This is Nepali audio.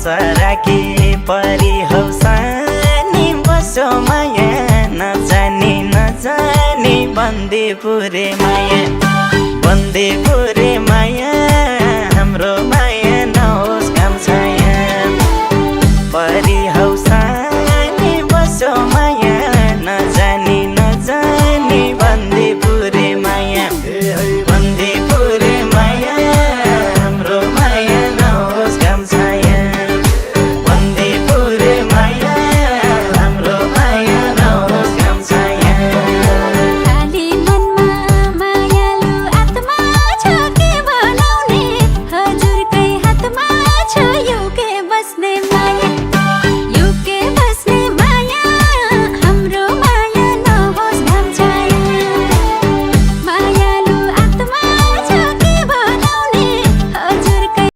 आशा राखी परी हौसानी बस्यो माया नजानी नजानी बन्दीपुरे माया बन्दीपुरे माया हाम्रो